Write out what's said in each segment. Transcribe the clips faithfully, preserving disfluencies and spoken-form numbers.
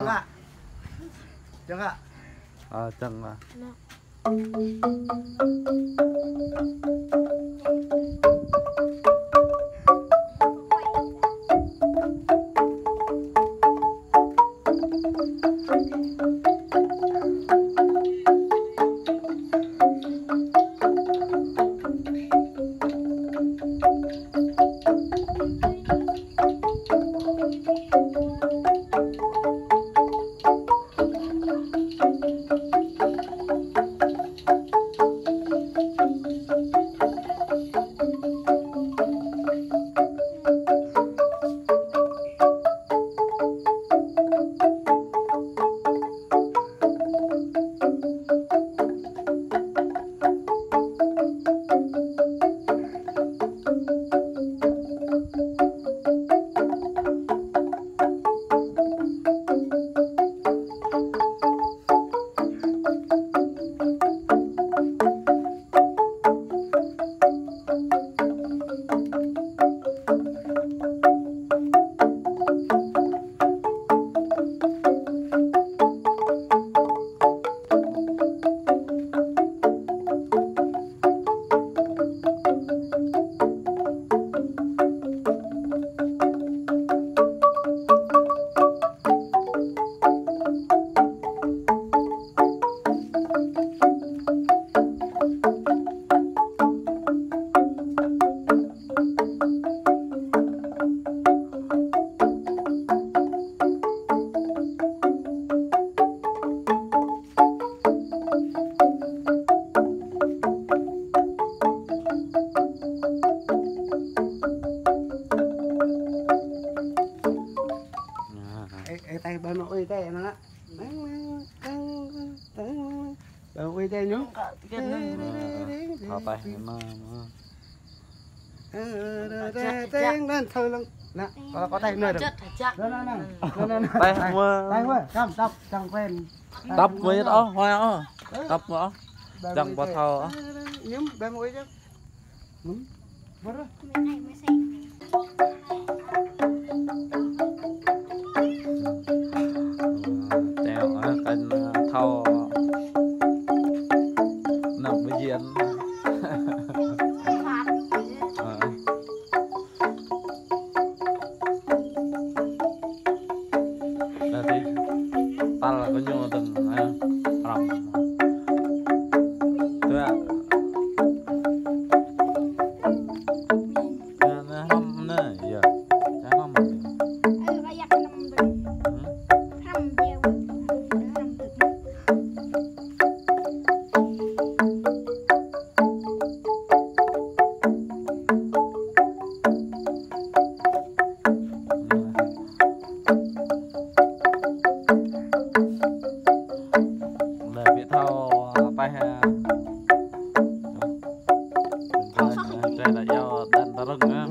Kak. Jang, Kak. Ơ, jang, Kak. Ê, ê, tay ba ma ui tay nă. Ba ma ui tay ñu. Thâo tay mă, mă. Ơ, tay, tay, năn thơ lăng. Nă, có, có tay nơ được. Nă, nă, nă. Nă, nă, nă. Tay mă. Tay mă, căm, tăp, căm quen. Tăp mă yơh, ơ, hoai ơ. Tăp mă ơ. Căm pơthâo ơ. Ñŭm, ba ma ui čă. Ñŭm. Bơ ră. Teo, ơ, kăn, ơ, thâo. Năp bơyan. Ơ. Đa tih. Tal kơ ñu tơ̆ng, ơ, hrăm. Tơ̆. Tơ̆, nă, hrăm nă, yơh. Tơ̆, hrăm. Lĕ ƀu thâo pah, a. Thâo sŏ. Tơlơi đa iâu đăn ta rơ̆ng, a.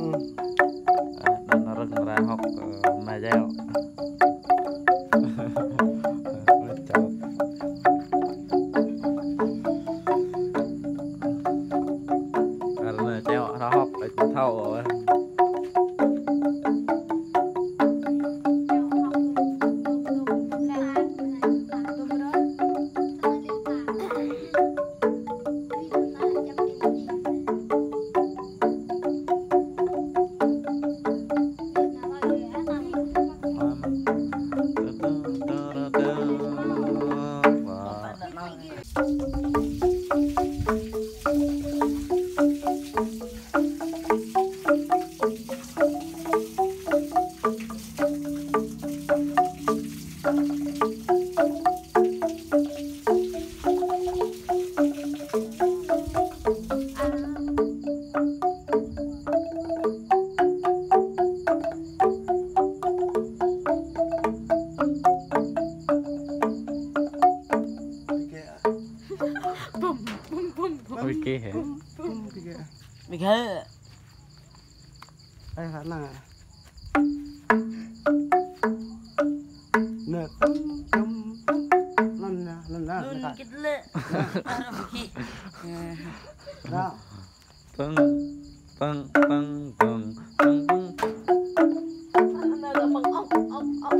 Ơ, đăn ta rơ̆ng ra hŏk, ơ, ma iâu. Ơ, čŏk. Karena čeo ra hŏk, ơ, thâo, ơ. Bum, bum, bum, bum. Ui, kê hả? Bum, bum. Bum, kê hả? Ui, kê hả? Ê, khả năng à? Nè, tấm, tấm, tấm. Lăn nè, lăn nè, lăn nè. Nun kịt lệ. Nè. Arăng kịt. Nè. Păng, păng, păng, păng, păng, păng. Arăng nè, păng, ốc, ốc, ốc.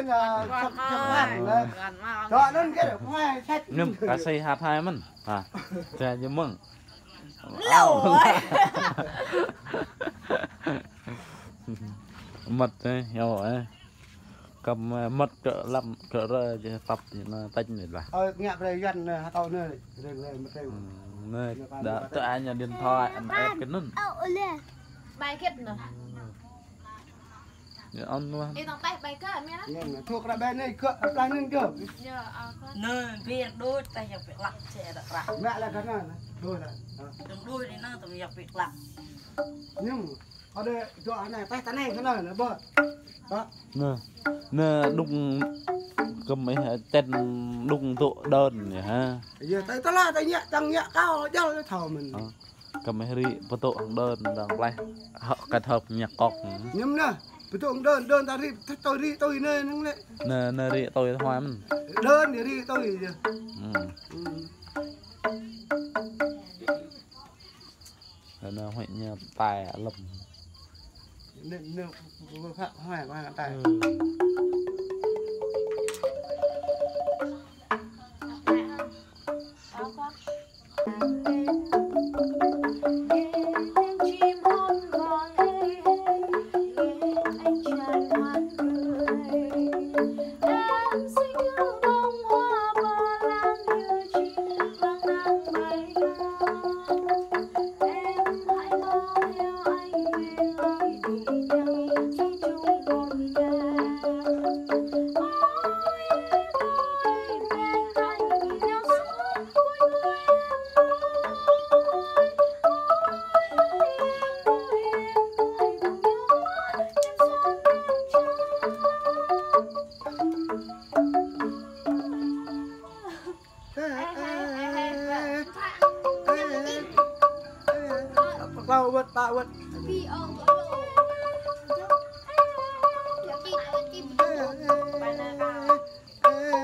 Kiên, à, sắp, sắp hát đấy. Cho nên cái hoài sách. Num, ka si hat hai mơ̆n. Ha. Cha ñu mơ̆ng. Lô. Măt ơ, yua ơ. Kăm, ơ, măt kơ lăm, kơ rơ, jĕ tăp, jĕ na tăč nê lah. Ơ, ngă brơi Yuan nê, hơtâo nê, rê, rê, măt rê. Hm, nê, đa, tơ ai ñu điện thoại, ăn ĕp kơ nun. Ơ, ơ, lê. Bài kết nè. Yua ăn lah. Ê, tong teh bài kết, mia lah. Nê, nê, thuốc ra bài nê, kơ, apply nê kơ. Yua, ơ, kơ. Nê, biar đôi, teh yua pek lăk, cek ada kerah. Mă lah kơ nê, đôi lah. Tong đôi đi nê, tong yua pek lăk. Nhưng Ada dua anai, teh tanai kơ nê, nê, bơ. Bơ. Nê, nê, đung kơmih, ơ, čen đung dŏ đơn yơh, ha. Yơh, teh tơlah, teh ñă, tang ñă kâo, jal thâo mơ̆n. Ơ, kơmih rĭ pơdŏ hăng đơn, dang pleh, hŏ, kơthơp ñă kŏk. Ñăm nê, pơdŏ hăng đơn, đơn ta rĭ, teh tui rĭ tui nê, nâng lĕ. Nê, nê rĭ tui hoai mơ̆n. Đơn rĭ tui yơh. Hm. Hm. Nê, nê, huĭ ñu tai alum. Nê, nê, hoai, hoai tai. Ơ. Ơ, ơ, ơ, ơ. Ơ, ơ, ơ, ơ. Pơklâo wơ̆t, pă wơ̆t. Ơ, ơ, ơ. Ơ, ơ, ơ. Ơ, ơ,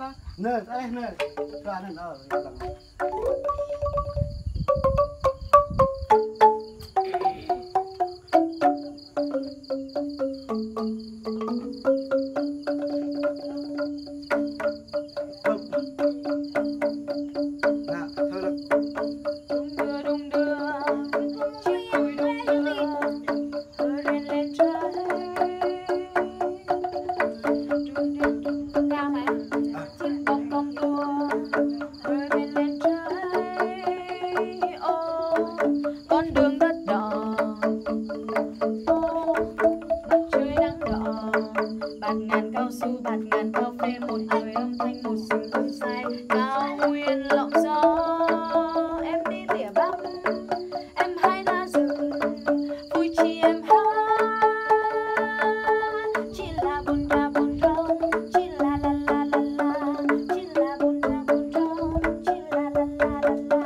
ơ. Nê, ta leh nê. Kơ anŭn, ơ, kơ anŭn. Chim bông bông đua, rơi bên nền trời. Ô, con đường đất đỏ. Ô, mặt trời nắng đỏ. Bạt ngàn cao su, bạt ngàn cà phê, một người âm thanh, một sự hăng say. Cao nguyên lộng gió, em đi tỉa bắp. Em hái lá rừng, vui chi em hát. Chi la bun ra bun rong, chi la la la la la, chi la bun ra bun rong, chi la la la la la.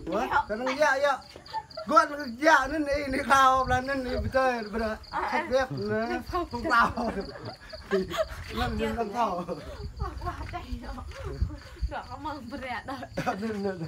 Wah, kadang ya, ya. Gua ya, anŭn ih, anai thâo, blah anŭn ih, betul, betul. Khăp biăp, anai, phung thâo. Anŭn, anŭn thâo. Wah, wah, dai, anŭn. Gak kemang berat, dah. Anŭn, anŭn.